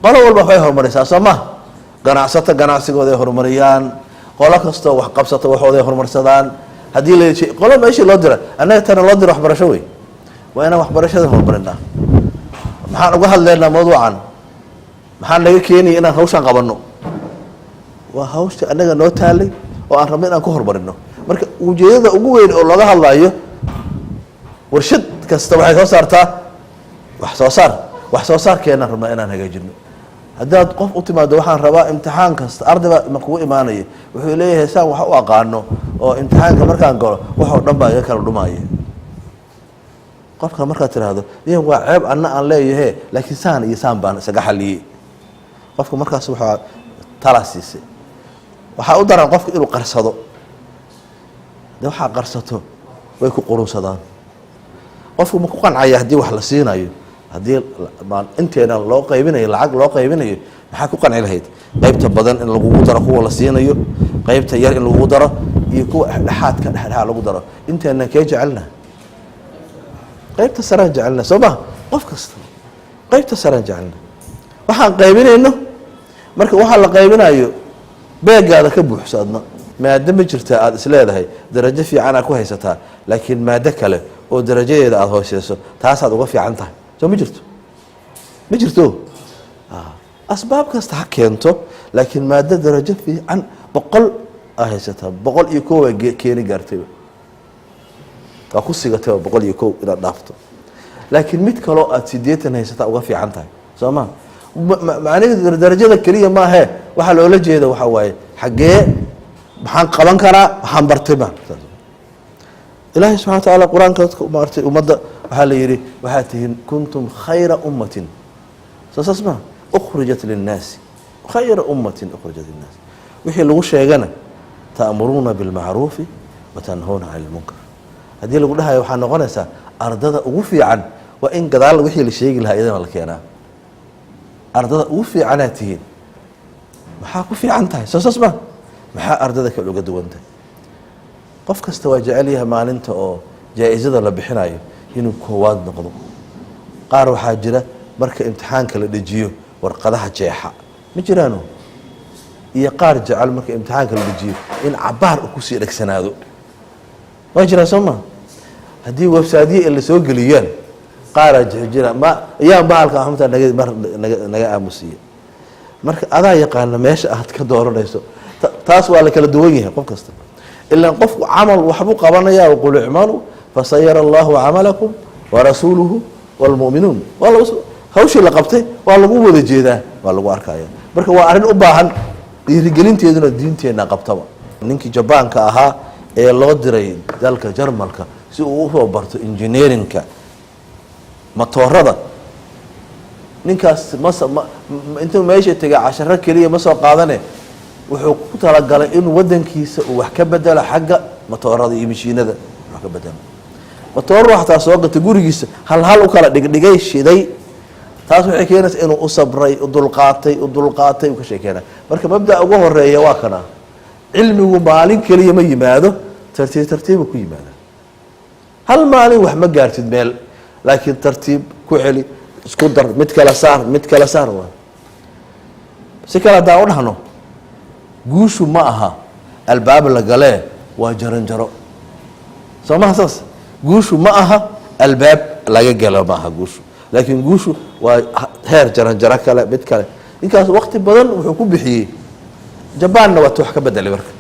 Qolo walba waxbay horumarisaa, soo ma? Ganacsato ganacsigooday horumariyaan, qolo kastoo wax qabsato waxooday horumarsadaan. Haddii la qolo meeshii loo dira, annaga tana loo dira waxbarasho wey. Waa inaan waxbarashada horumarinaa. Maxaan uga hadlaynaa mawduucan? Maxaa naga keenaya inaan hawshaan qabanno? Waa hawsha annaga noo taalay oo aan rabno inaan ku horumarino. Marka ujeedada ugu weyn oo looga hadlayo, warshad kasta waxay soo saartaa wax soo saar. Wax soo saarkeenaan rabnaa inaan hagaajino. Haddaad qof u timaado, waxaan rabaa imtixaan kasta, arday baa ma kugu imaanaya, wuxuu leeyahay, saan wax u aqaano oo imtixaanka markaan galo waxoo dhan baa iga kala dhumaya. Qofka markaad tiraahdo, yan waa ceeb anna aan leeyahe, laakiin saan iyo saan baan isaga xaliyey. Qofka markaas waxaa tala siisay. Waxaa u daran qofka inuu qarsado. De waxaa qarsato way ku qurunsadaan. Qofku ma ku qancaya haddii wax la siinayo? Haddii inteena loo qaybinayo, lacag loo qaybinayo, maxaa ku qanci lahayd? Qaybta badan in lagugu daro kuwa la siinayo, qaybta yar in lagugu daro, iyo kuwa dhexdhexaadka dhexdhexaad lagu daro, inteenan kee jecelna? Qaybta saraan jecelna, soo ma? Qof kasta qaybta saraan jecelna. Waxaan qaybinayno marka, waxaa la qaybinayo beegaada ka buuxso. Adna maado ma jirtaa aada is leedahay darajo fiicanaa ku haysataa, laakiin maado kale oo darajadeeda aada hooseyso taasaad uga fiican tahay? Soo ma jirto? Ma jirto. Asbaab kasta ha keento, laakiin maado darajo fiican 100 aa haysataa, 101 waa keeni gaartayba, waa ku sigatayba 101 inaad dhaafto, laakiin mid kaloo aada 80 haysataa uga fiican tahay, soo ma? Macnaheedu darajada keliya maahe. Waxaa loola jeeda waxaa waaye, xaggee maxaan qaban karaa, waxaan bartay ma. Ilaahay subxana wa tacaala qur-aanka dadka maartay ummadda waxaa la yidhi, waxaad tihiin kuntum khayra ummatin, soo saas ma, ukhrijat linnaasi, khayra ummatin ukhrijat linnaasi. Wixii lagu sheegana, ta'muruuna bilmacruufi wa tanhuuna cani lmunkar. Haddii lagu dhahayo waxaa noqonaysaa ardada ugu fiican, waa in gadaal wixii la sheegi lahaa iyadana la keenaa. Ardada ugu fiicanaad tihiin, maxaa ku fiican tahay? Soo saas ma? Maxaa ardada kale uga duwan tahay? Qof kasta waa jecel yahay maalinta oo jaa-isada la bixinayo inuu koowaad noqdo. Qaar waxaa jira marka imtixaanka la dejiyo warqadaha jeexa, ma jiraano? Iyo qaar jecel marka imtixaanka la dejiyo in cabaar uu kusii dhegsanaado, waa jiraa, soo ma? Haddii website-yo la soo geliyaan, qaaraa jira ma yaan bahalka xumta naga mar naga naga aamusiiya. Marka adaa yaqaana meesha aad ka dooranayso. Taas waa la kala duwan yahay qof kasta, ilaan qofku camal waxbuu qabanaya. Waqul icmaluu fasayara allahu camalakum warasuuluhu wاlmu'minuun. Waa lagu hawshii la qabtay, waa lagu wada jeedaa, waa lagu arkaya. Marka waa arrin u baahan dhiirigelinteeduna diinteenna qabtaba. Ninkii Jabaanka ahaa ee loo diray dalka Jarmalka si uu usoo barto engineering-ka matoorada, ninkaas mas ma intuu meesha tegay casharo keliya ma soo qaadane, wuxuu ku talagalay in wadankiisa uu wax ka bedelo xagga matoorada iyo mashiinada wax ka bedelo. Matooru xataa soo gatay, gurigiisa hal hal u kala dhigdhigay, shiday. Taas waxay keenaysaa inuu u sabray, u dulqaatay, u dulqaatay, uu ka sheekeena. Marka mabda ugu horeeya waa kana: cilmigu maalin keliya ma yimaado, tartiib tartiibu ku yimaada. Hal maalin wax ma gaartid meel, laakiin tartiib ku celi, isku dar, mid kala saar, mid kala saar. Waa si kale haddaan u dhahno, guushu ma aha albaab la galee, waa jaranjaro, soo maha saas? Guushu ma aha albaab laga galo, ma aha guushu, laakiin guushu waa heer jaranjaro kale, mid kale. Ninkaas wakti badan wuxuu ku bixiyey, Jabaanna waata wax ka bedelay. Marka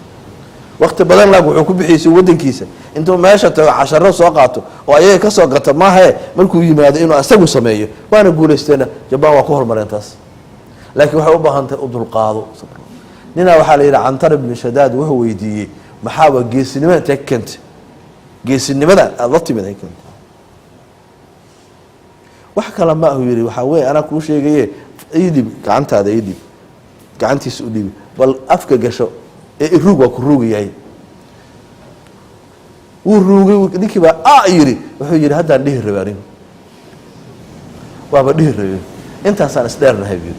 wakti badan laag wuxuu ku bixiyey si wadankiisa intuu meesha tago casharo soo qaato oo ayaga ka soo gato maahae, markuu yimaado inuu asagu sameeyo. Waana guuleysteena, Jabaan waa ku horumareen taas, laakiin waxay u baahan tahay u dulqaado. Ninaa waxaa la yidhi Cantar ibnu Shadaad wuxuu weydiiyey, maxaaba geesinimada intee ka keentay, geesinimada aada la timid ay keentay? Wax kale ma ahu, yidhi, waxaa weeye anaa kuu sheegaye, ii dhib gacantaada, ii dhib. Gacantiisa u dhiibi, bal afka gasho ee iruug. Waa ku ruugayahay. Wuu ruugay. Ninkii baa a yidhi, wuxuu yidhi, haddaan dhihi rabay, anigu waaba dhihi rabay, intaasaan isdheernahay buu yidhi.